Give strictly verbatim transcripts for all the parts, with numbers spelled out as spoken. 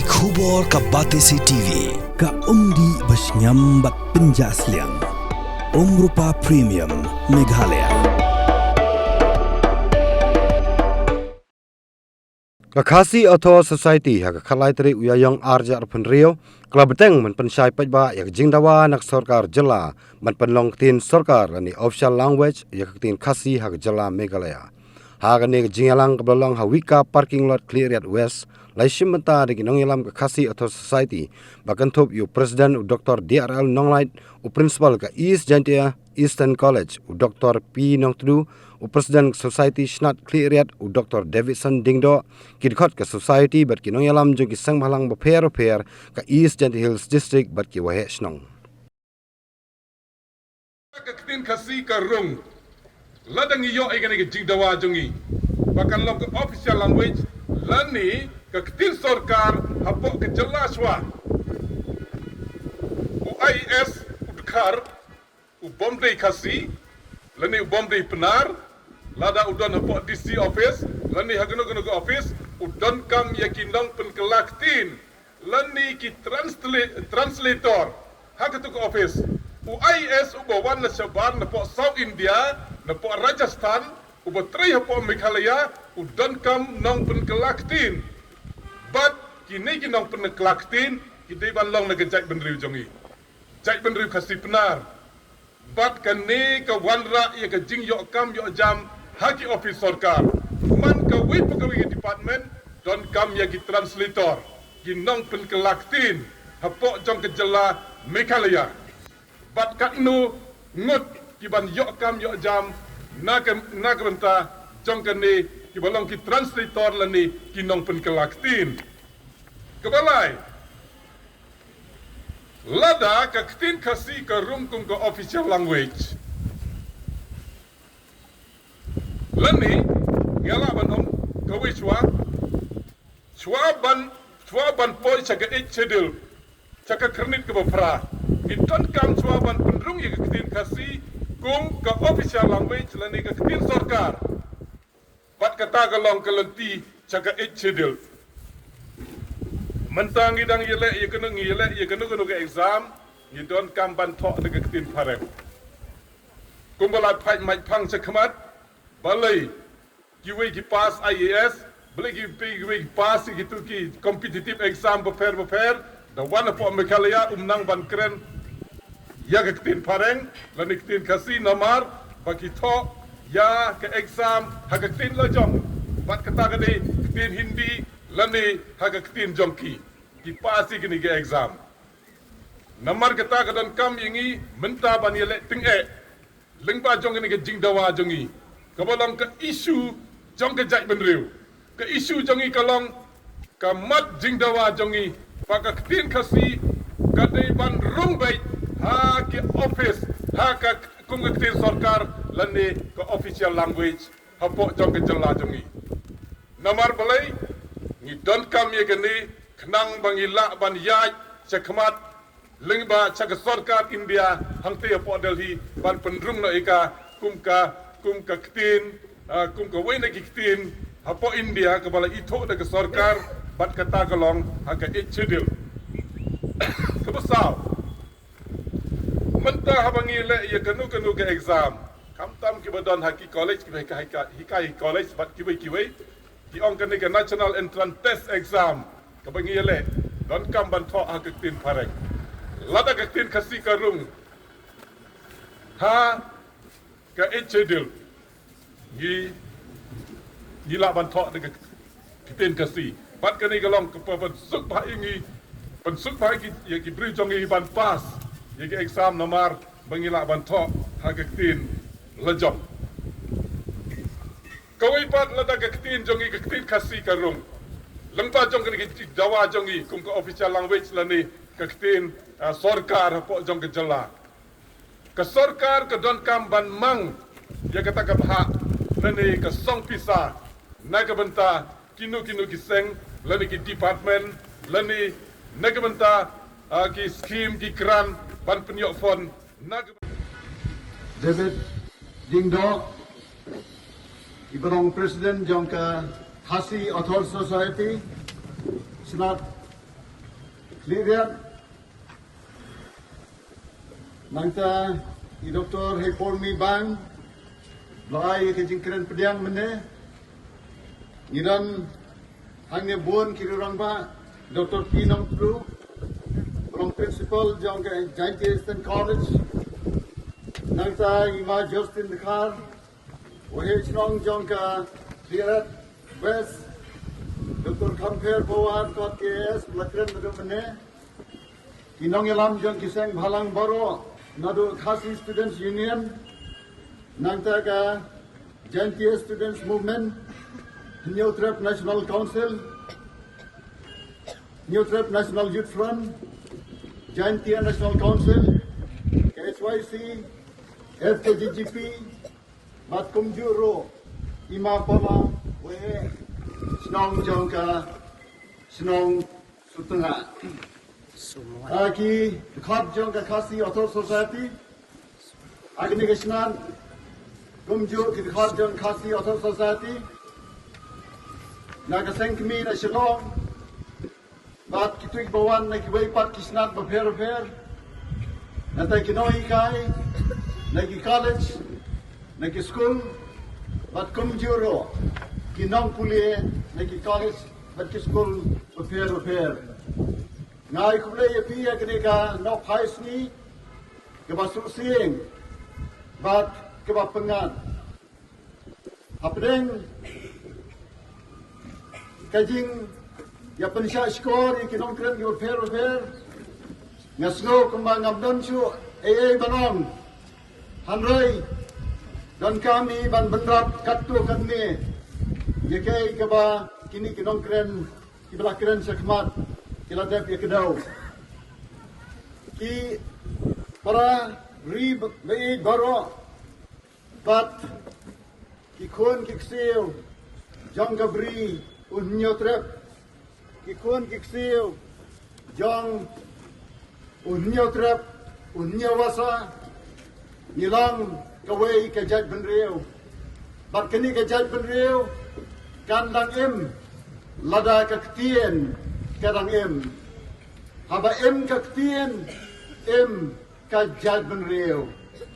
Khubor ka Batesi T V, ka umdih ba shngiam bad pynjah sliang. Umrupa Premium, Meghalaya. Ka Khasi Authors Society ha ka khatlai tarik u Ïaïong arhajar arphew hynriew ka la bteng ban pynshai paidbah ïa ka jingdawa na ka sorkar jylla ban pynlong ktien sorkar lane official language ïa ka ktien Khasi ha ka jylla Meghalaya. Ha kane ka jingïalang kaba la long ha Wika Parking Lot, Khliehriat West, la shim bynta da ki nongïalam ka Khasi Authors Society, ba kynthup ïa u President u Doktor D R L Nonglait, u Principal ka East Jaintia Eastern College u Doktor P Nongtdu, u President Society Shnat Khliehriat u Doktor Davidson Diengdoh, ki dkhot ka Society bad ki nongïalam jong ki seng bhalang bapher bapher ka East Jaintia Hills District bad ki waheh shnong. Ka ktien Khasi ka rung. Lada ngi ïoh ïa kane ka jingdawa jong ngi ba kan long ka official language lane ka ktien sorkar hapoh ka jylla shuwa, u I A S u dkhar u bym dei Khasi lane u bym dei Pnar, lada u don hapoh D C office lane ha kano kano ka office, u donkam ïa ki nongpynkylla ktien lane ki transla-, translator ha katu ka office. U I A S uba wan na shabar napoh South India, napoh Rajasthan, uba trei hapoh Meghalaya, u donkam nongpynkylla ktien. Bad kine ki nongpynkylla ktien ki dei ban long na ka jaitbynriew jong ngi, jaitbynriew Khasi Pnar. Bad kane ka wanrah ïa ka jingïoh kam ïoh jam ha ki office sorkar. Man kawei pa kawei ka department donkam ïa ki translator, ki nongpynkylla ktien hapoh jong ka jylla Meghalaya. Bad katno ngut ki ban ïoh kam ïoh jam na ka, na ka bynta jong kane, ki ba long ki translator lane ki nongpynkylla ktien. Kaba lai, lada ka ktien Khasi ka rung kum ka official language, lane ngi lah ban ong kawei shuwa, shuwa ban, shuwa ban poi sha ka Eighth Schedule, sha ka kyrnit kaba phra, ngi donkam shuwa ban pynrung ïa ka ktien Khasi kum ka official language lane ka ktien sorkar. Bad kata ka long ka lynti sha ka Eighth Schedule. Mynta ngi dang ïaleh ïa kano, ngi ïaleh ïa kano kano ka exam, ngi donkam ban thoh da ka ktien phareng. Kumba la pait mait phang sha khmat, balei kiwei ki pass I A S, balei ki, kiwei ki pass ïa kitu ki competitive exam bapher bapher, da wan hapoh Meghalaya um nang ban kren ïa ka ktien phareng lane ktien Khasi, namar ba ki thoh ïa ka exam ha ka ktien la jong. Bad kata ka dei ktien Hindi lane ha ka ktien jong ki, ki pass ïa kine ki exam. Namar kata ka donkam ïa ngi mynta ban ïaleh tyngeh lyngba jong kane ka jingdawa jong ngi, kaba long ka issue jong ka jaitbynriew. Ka issue jong ngi ka long, ka mat jingdawa jong ngi ba ka ktien Khasi ka dei ban rung beit ha ki office, ha ka, kum ka ktien sorkar lane ka official language hapoh jong ka jylla jong ngi. Namar balei? Ngi donkam ïa kane khnang ba ngi lah ban ïaid sha khmat lyngba sha ka sorkar India hangtei hapoh Delhi ban pynrung noh ïa ka kum ka, kum ka ktien, ah, kum kawei na ki ktien hapoh India kaba la ithuh da ka sorkar. Bad kata ka long ha ka Eighth Schedule. Kaba saw, mynta haba ngi leh ïa kano kano ka exam, khamtam kiba don ha ki college, kiba hikai, hikai, hikai college bad kiwei kiwei, ki ong kane ka National Entrance Test Exam, kaba ngi ïaleh, donkam ban thoh ha ka ktien phareng. Lada ka ktien Khasi ka rung ha ka Eighth Schedule, ngi, ngi lah ban thoh da ka ktien Khasi. Bad kane ka long kaba pynsuk bha ïa ngi, pynsuk bha ïa ki, ïa ki briew jong ngi ban pass ïa ki exam, namar ba ngi lah ban thoh ha ka ktien la jong. Kawei pat, lada ka ktien jong ngi, ka ktien Khasi ka rung, lyngba jong kane ka dawa jong ngi kum ka official language lane ka ktien, ah, sorkar hapoh jong ka jylla, ka sorkar ka donkam ban mang ïa kata ka bhah lane ka song pisa na ka bynta kino kino ki seng lane ki department lane na ka bynta, ah, ki scheme, ki grant ban pynïoh fund na ka David Diengdoh, iba long president jong ka Khasi Author Society, Shnat Liriat. Nangta i Doktor Hei Por Mi Bang, ba ai ka jingkren pdiang mynne. Ngi don hangne bun ki rangbah, Doktor P Nongtlu, long Principal jong ka Jaintia Eastern College. Nangta i Ma Justin Dkhar, Waheh shnong jong ka Liriat West, Doktor Khampher Pawar, kot K S, la kren naduh mynne. Ki nongïalam jong ki seng bhalang baroh, naduh Khasi Students Union, nangta ka Jaintia Students Movement, Hynñiewtrep National Council, Hynñiewtrep National Youth Front, Jaintia National Council, K H Y C, F K J G P, bad kumjuh ruh i Ma Pala, waheh shnong jong ka shnong Sutnga. Ah, ki dkhot jong ka Khasi Authors Society, ha kane ka snat, kumjuh ki dkhot jong Khasi Authors Society, na ka seng kmie na Shillong, bad kito kiba wan na kiwei pat ki snat bapher bapher, nangta ki nonghikai na ki college, na ki skul, bad kumjuh ruh ki nongpule na ki college bad ki skul bapher bapher. Nga ai khublei ïa phi ïa kane ka nohphai sngi kaba suhsieng bad kaba pyngngad. Hapdeng ka jingïapynshah shkor ïa ki nongkren kiba pher bapher, nga sngew kumba ngam don shuh ei ei ban ong. Hynrei donkam hi ban bynrap katto katne ïa kaei kaba kine ki nongkren kiba la kren shakhmat ki la dep ïa kdew. Ki para ri ba-, ba-, baroh, bad ki khun ki ksiew jong ka Bri u Hynñiewtrep, ki khun ki ksiew jong u Hynñiewtrep, u Hynñiewasa, ngi long kawei ka jaitbynriew. Bad kane ka jaitbynriew kan dang im lada ka ktien ka dang im. Haba im ka ktien, im ka jaitbynriew.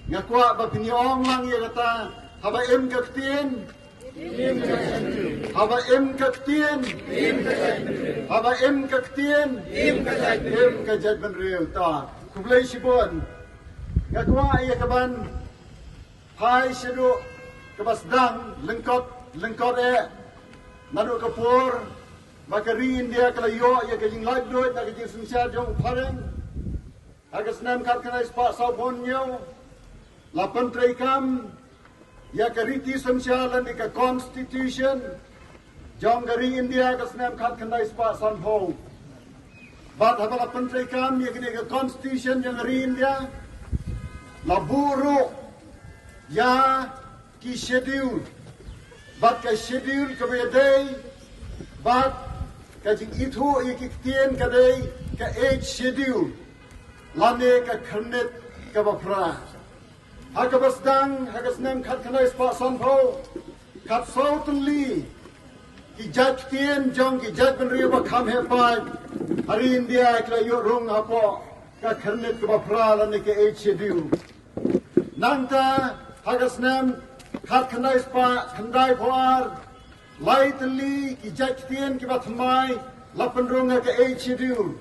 Nga kwah ba phin ïa ong lang ïa kata, haba im ka ktien, haba im ka ktien, haba im ka ktien, im ka jaitbynriew. Ta, khublei shibun. Nga kwah ïa kaban phai shaduh kaba sdang lyngkot lyngkot eh, naduh ka por ba ka ri India ka la ïoh ïa ka jinglaitluid na ka jingsynshar jong u phareng. Ha ka snem khatkhyndai spah sawphew hynñiew, la pyntreikam ïa ka riti synshar lane ka constitution jong ka ri India ka snem khatkhyndai spah sanphew. Bad haba la pyntreikam ïa kane ka constitution jong ka ri India, la buh ruh ïa ki schedule, bad ka schedule kaba ïadei bad ka jingithuh ïa ki ktien ka dei ka eighth schedule, lane ka khyrnit kaba phra. Ha kaba sdang ha ka snem khatkhyndai spah sanphew, khatsaw tylli ki jait ktien jong ki jaitbynriew ba kham heh paid ha ri India ki la ïoh rung hapoh ka khyrnit kaba phra lane ka eighth schedule. Nangta ha ka snem khatkhyndai spah khyndaiphew ar, lai tylli ki jait ktien kiba thymmai la pynrung ha ka eighth schedule.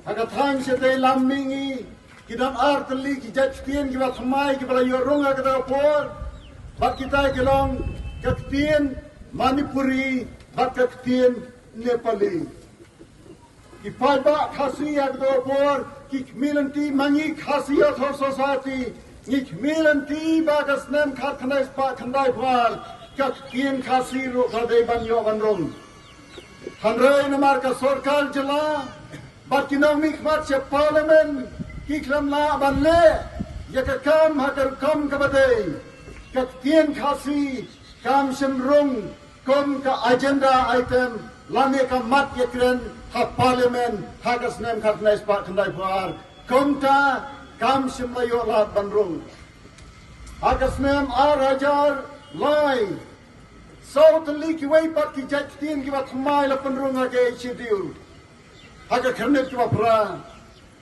Ha ka thaiñ shatei lam mihngi, ki don ar tylli ki jait ktien kiba thymmai kiba la ïoh rung ha kata ka por, bad kita ki long ka ktien Manipuri bad ka ktien Nepali. Ki paidbah Khasi ha kata ka por ki khmih lynti, ma ngi Khasi Authors Society ngi khmih lynti ba ka snem khatkhyndai spah khyndaiphew ar ka ktien Khasi ruh ka dei ban ïoh ban rung. Hynrei namar ka sorkar jylla bad ki nongmihkhmat sha Parliament ki khlem lah ban leh ïa ka kam ha ka rukom kaba dei, ka ktien Khasi kam shym rung kum ka agenda item lane ka mat ïakren ha Parliament ha ka snem khatkhyndai spah khyndaiphew ar. Kumta kam shym la ïoh lad ban rung. Ha ka snem ar hajar lai, saw tylli kiwei pat ki jait ktien kiba thymmai la pynrung ha ka eighth schedule. ha ka khyrnit kaba phra.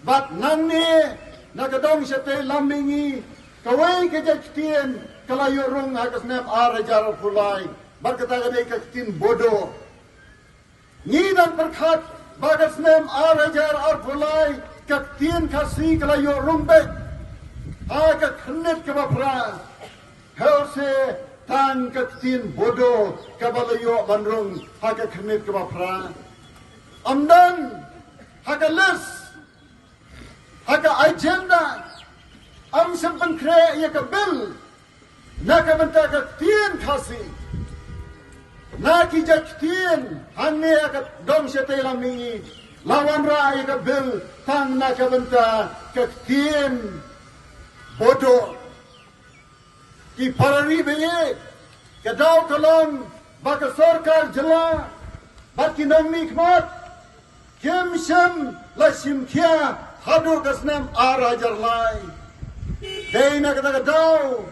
Bad nangne na ka dong shatei lam mihngi, kawei ka jait ktien ka la ïoh rung ha ka snem ar hajar arphew lai. Bad kata ka dei ka ktien Bodo. Ngi dang pyrkhat ba ka snem ar hajar arphew lai ka ktien Khasi ka la ïoh rung beit ha ka khyrnit kaba phra. Hynrei tang ka ktien Bodo kaba la ïoh ban rung ha ka khyrnit kaba phra. Ym don ha ka list, ha ka agenda, ym shym pynkhreh ïa ka bill na ka bynta ka ktien Khasi. Na ki jait ktien hangne ha ka dong shatei lam mihngi la wanrah ïa ka bill tang na ka bynta ka ktien Bodo. Ki para ri baieit, ka daw ka long ba ka sorkar jylla bad ki nongmihkhmat kim shym la shim khia haduh ka snem ar hajar lai. Dei na kata ka daw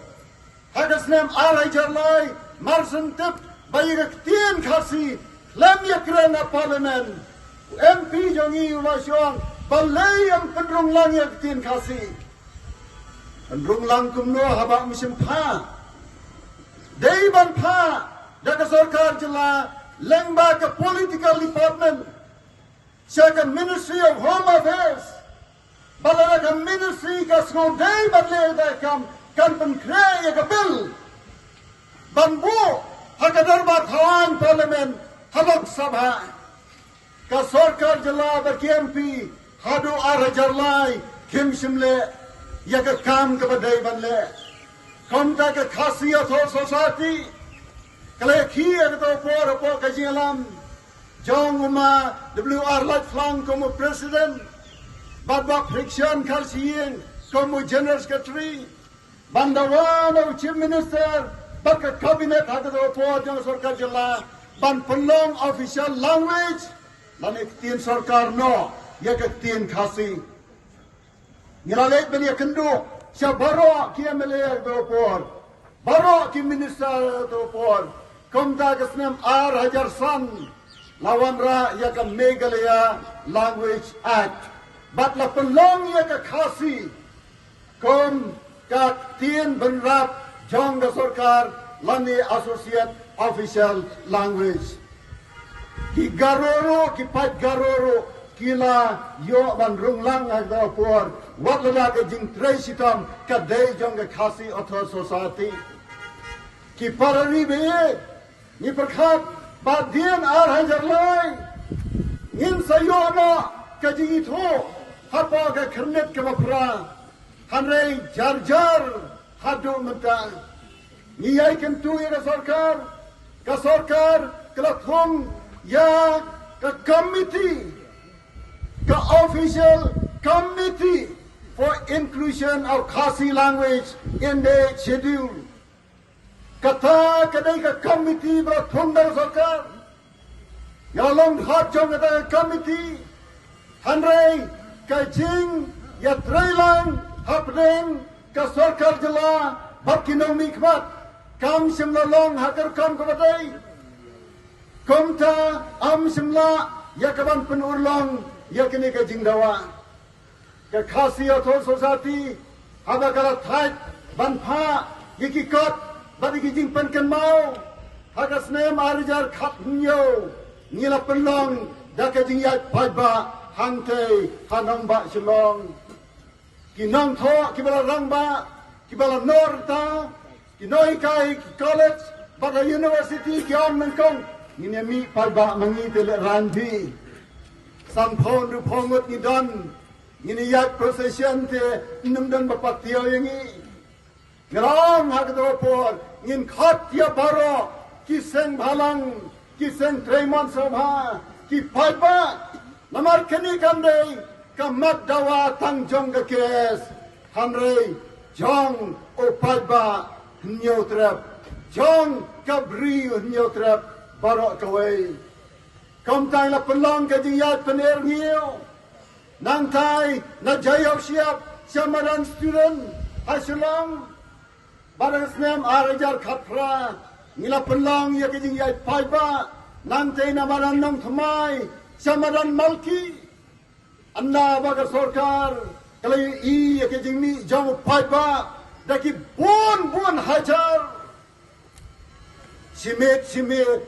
ha ka snem ar hajar lai mar shen tip ba ïa ka ktien Khasi khlem ïakren ha Parliament. U M P jong ngi u la shong, balei ym pynrung lang ïa ka ktien Khasi? Pynrung lang kumno haba ym shym phah? Dei ban phah da ka sorkar jylla lyngba ka political department sha ka Ministry of Home Affairs. Bad lada ka ministry ka sngew dei ban leh da ka kam, kan pynkhreh ïa ka bill ban buh ha ka dorbar thaiñ Parliament ha Lok Sabha. Ka sorkar jylla bad ki M P haduh ar hajar lai kim shym leh ïa ka kam kaba dei ban leh. Kumta ka Khasi Authors' Society ka la ïakhih ha kato ka por hapoh ka jingïalam jong u ma W R Laitlong kum u president bad bah Phriction Kharshiing kum u general secretary. Ban dawa na u Chief Minister bad ka Cabinet ha kato ka por jong ka sorkar jylla ban pynlong official language lane ktien sorkar noh ïa ka ktien Khasi. Ngi la leit ban ïakynduh sha baroh ki M L A ha kato ka por, baroh ki minister ha kato ka por. Kumta ka snem ar hajar san la wanrah ïa ka Meghalaya Language Act bad la pynlong ïa ka Khasi kum ka ktien bynrap jong ka sorkar lane associate official language. Ki Garo ruh, ki paid Garo ruh ki la ïoh ban rung lang ha kato ka por, wat lada ka jingtrei shitom ka dei jong ka Khasi Authors' Society. Ki para ri baieit, ngi pyrkhat ba hadien ar hajar lai ngin sa ïoh noh ka jingithuh hapoh ka khyrnit kaba phra. Hynrei jar jar haduh mynta ngi ïai kyntu ïa ka sorkar, ka sorkar ka la thung ïa ka committee, ka Official Committee for Inclusion of Khasi Language in the Schedule. Kata ka dei ka committee ba la thung da ka sorkar. Ïa long hap jong kata ka committee. Hynrei ka jingïatreilang hapdeng ka sorkar jylla bad ki nongmihkhmat kam shym la long ha ka rukom kaba dei. Kumta ym shym lah ïa ka ban pynurlong ïa kane ka jingdawa. Ka Khasi Authors' Society haba ka la thait ban phah ïa ki kot bad ïa ki jingpynkynmaw ha ka snem ar hajar khathynñiew, ngi la pynlong da ka jingïaid paidbah hangtei ha nongbah Shillong. Ki nongthoh kiba la rangbah, kiba la nohrta, ki nonghikai, ki college bad ka university ki ong nyngkong, ngin ïa mih paidbah ma ngi te lehrain phi. Sanphew hynriewphew ngut ngi don, ngin ïa ïaid procession te ym don ba patiaw ïa ngi. Ngi la ong ha kato ka por ngin khot ïa baroh ki seng bhalang, ki seng treimon sngewbha, ki paidbah. Namar kane kam dei ka mat dawa tang jong ka KS, hynrei jong u paidbah Hynñiewtrep, jong ka bri Hynñiewtrep baroh kawei. Kumta ngi la pynlong ka jingïaid pynerngiew. Nangtai na Jaiawshyiap sha madan student ha Shillong. Bad ha ka snem ar hajar khatphra ngi la pynlong ïa ka jingïaid paidbah. Nangtai na madan Nongthymmai sha madan Malki. Ynda ba ka sorkar ka la ïohi ïa ka jingmih jong u paidbah da ki bun bun hajar, shi miet shi miet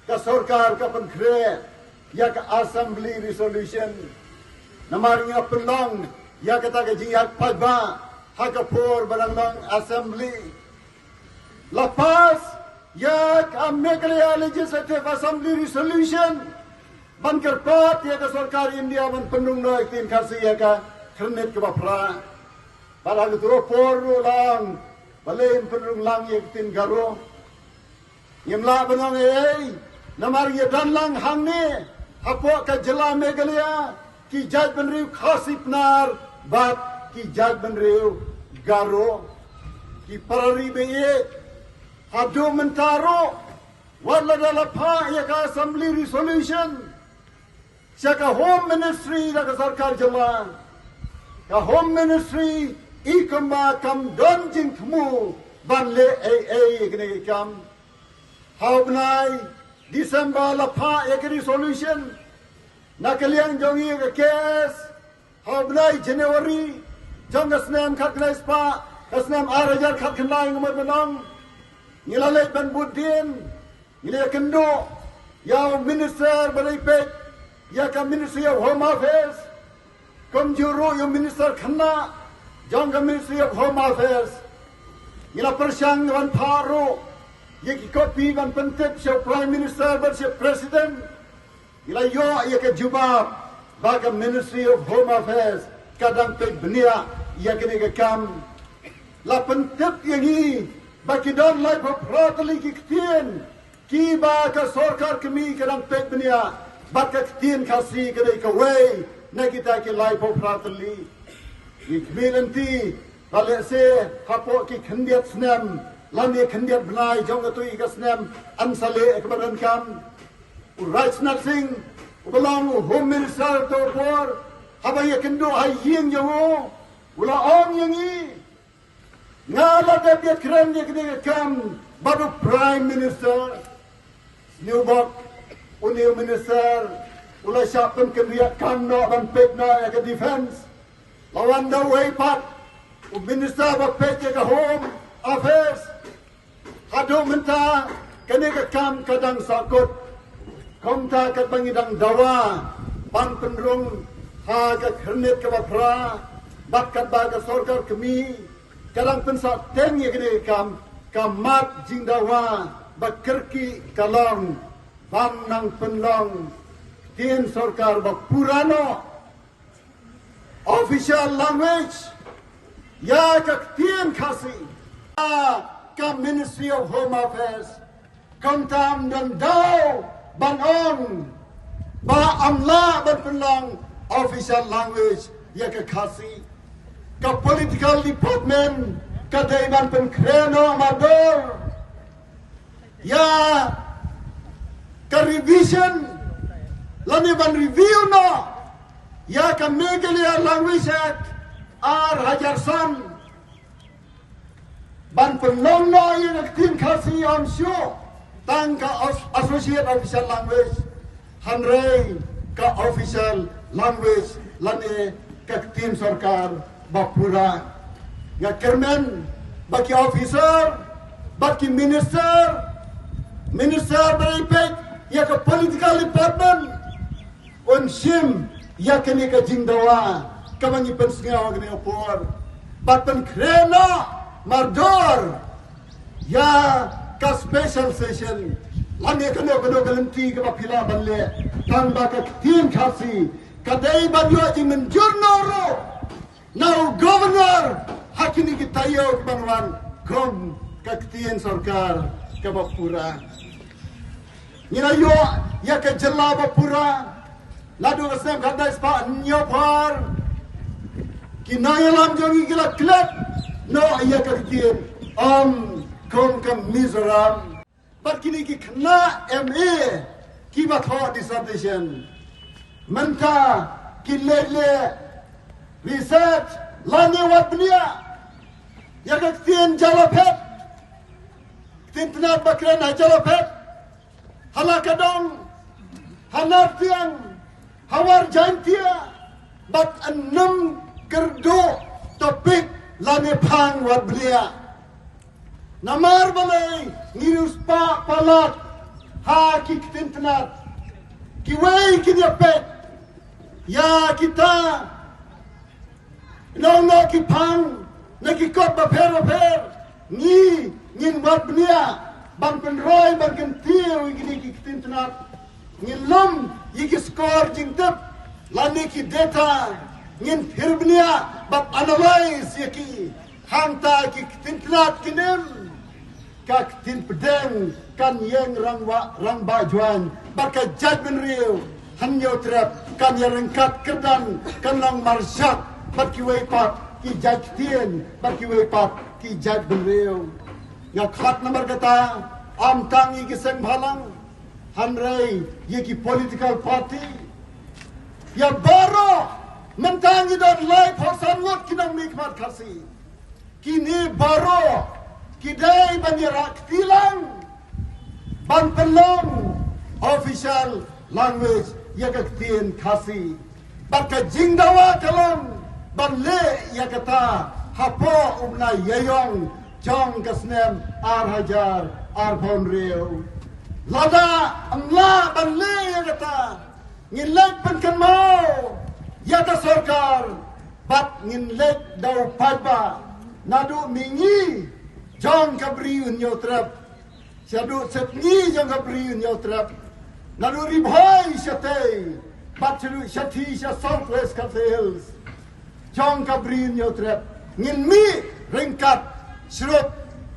ka sorkar ka pynkhreh ïa ka assembly resolution. Namar ngi la pynlong ïa kata ka jingïaid paidbah ha ka por ba dang long assembly. La pass ïa ka Meghalaya Legislative Assembly Resolution ban kyrpad ïa ka sorkar India ban pynrung noh ïa ka ktien Khasi ïa ka khyrnit kaba phra. Bad ha kato ka por ruh la ong balei ym pynrung lang ïa ka ktien Garo. Ngim lah ban ong ei ei namar ïa don lang hangne hapoh ka jylla Meghalaya ki jaitbynriew Khasi Pnar bad ki jaitbynriew Garo. Ki para ri baieit, haduh mynta ruh wat lada la phah ïa ka assembly resolution sha ka Home Ministry da ka sorkar jylla, ka Home Ministry i kumba kam don jingthmu ban leh ei ei ïa kane ka kam. Ha u bnai December la phah ïa ka resolution na ka liang jong ïa ka case. Ha u bnai January jong ka snem khatkhyndai spah, ka snem ar hajar khatkhyndai, nga mut ban ong, ngi la leit ban bud dien, ngi la ïakynduh ïa u minister ba dei peit ïa ka Ministry of Home Affairs, kumjuh ruh ïa u minister khynnah jong ka Ministry of Home Affairs. Ngi la pyrshang ban phah ruh ïa ki copy ban pyntip sha u Prime Minister bad sha u President. Ngi la ïoh ïa ka jubab ba ka Ministry of Home Affairs ka dang peit bniah ïa kane ka kam. La pyntip ïa ngi ba ki don laiphew phra tylli ki ktien kiba ka sorkar kmie ka dang peit bniah, bad ka ktien Khasi ka dei kawei na kita ki laiphew phra tylli. Ngi khmih lynti ba lehse hapoh ki khyndiat snem lane khyndiat bnai jong katei ka snem yn sa leh ïa kaba donkam. U Rajnath Singh uba long u Home Minister kato ka por, haba ïakynduh ha ïing jong u, u la ong ïa ngi, nga la dep ïakren ïa kane ka kam bad u Prime Minister. Sniewbok une u minister u la shah pynkynriah kam noh ban peit noh ïa ka defence. La wan da uwei pat u minister ba peit ïa ka Home Affairs. Haduh mynta kane ka kam ka dang sahkut. Kumta katba ngi dang dawa ban pynrung ha ka khyrnit kaba phra, bad katba ka sorkar kmie ka dang pynsahteng ïa kane ka kam, ka mat jingdawa ba kyrkieh ka long ban nang pynlong ktien sorkar ba pura noh official language ïa ka ktien Khasi. Ka Ministry of Home Affairs kumta ym don daw ban ong ba ym lah ban pynlong official language ïa ka Khasi. Ka political department ka dei ban pynkhreh noh mardor ïa ka revision lane ban review noh ïa ka Meghalaya Language Act ar hajar san, ban pynlong noh ïa ka ktien Khasi ym shuh tang ka os-, associate official language, hynrei ka official language lane ka ktien sorkar ba pura. Nga kyrmen ba ki officer bad ki minister, minister ba dei peit ïa ka political department, un shim ïa kane ka jingdawa kaba ngi pynsngew ha kane ka por, bad pynkhreh noh mardor ïa ka special session lane kano kano ka lynti kaba phi lah ban leh, tang ba ka ktien Khasi ka dei ban ïoh jingmynjur noh ruh na u governor ha kine ki taïew kiban wan kum ka ktien sorkar kaba pura. Ngi la ïoh ïa ka jylla ba pura naduh ka snem khatkhyndai spah hynñiewphew ar. Ki nongïalam jong ngi ki la klet noh ïa ka ktien, ym kum ka Mizoram. Bad kine ki khynnah M A kiba thoh dissertation mynta ki leit leh research lane wad bniah ïa ka ktien Jalaphet, ktien Tnad ba kren ha Jalaphet, ha Lakadong, ha Nartiang, ha War Jaintia, Bad ym kyrduh topic lane phang wat bniah. Namar balei ngi riewspah palat ha ki ktien tnat. Kiwei kin ïapeit ïa kita nongno ki phang na ki kot bapher bapher. Ngi ngin wat bniah ban pynroi ban kyntiew ïa kine ki ktien tnat. Ngin lum ïa ki skor jingtip lane ki data. Ngin pher bniah ban analyse ïa ki. Hangta ki ktien tnat kin im, ka ktien pdeng kan ïeng rangbah, rangbah jwaiñ bad ka jaitbynriew Hynñiewtrep kan ïaryngkat kyrdan, kan long marshak bad kiwei pat ki jait ktien bad kiwei pat ki jaitbynriew. Nga khot namar kata, ym tang ïa ki seng bhalang, hynrei ïa ki political party, ïa baroh. Mynta ngi don laiphew san ngut ki nongmihkhmat Khasi. Kine baroh ki dei ban ïarah kti lang ban pynlong official language ïa ka ktien Khasi. Bad ka jingdawa ka long ban leh ïa kata hapoh u bnai Ïaiong jong ka snem ar hajar arphew hynriew. Lada ym lah ban leh ïa kata, ngin leit pynkynmaw ïa ka sorkar bad ngin leit da u paidbah, naduh mihngi jong ka Bri u Hynñiewtrep, shaduh sepngi jong ka Bri u Hynñiewtrep, naduh Ri Bhoi shatei bad shaduh shathie sha South West Khasi Hills jong ka Bri u Hynñiewtrep, ngin mih ryngkat shlur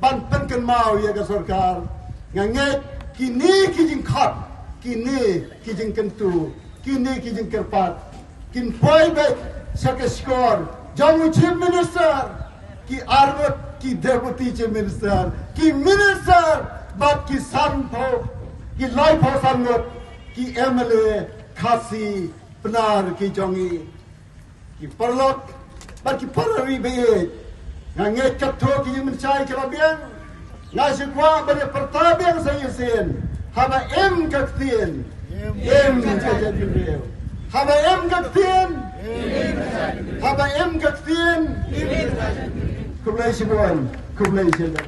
ban pynkynmaw ïa ka sorkar. Nga ngeit kine ki jingkhot, kine ki jingkyntu, kine ki jingkyrpad kin poi beit sha ka shkor jong u Chief Minister, ki arngut ki Deputy Chief Minister, ki Minister bad ki sanphew, ki laiphew san ngut ki M L A Khasi Pnar ki jong ngi. Ki paralok bad ki para ri ba ïeit, nga ngeit katto ki jingmynshai ki la biang. Nga shu kwah ban ïa pyrta biang sa shisien, haba im ka ktien, im ka jaitbynriew. Haba im ka ktien, haba im ka ktien. Khublei shibun, khublei shibun.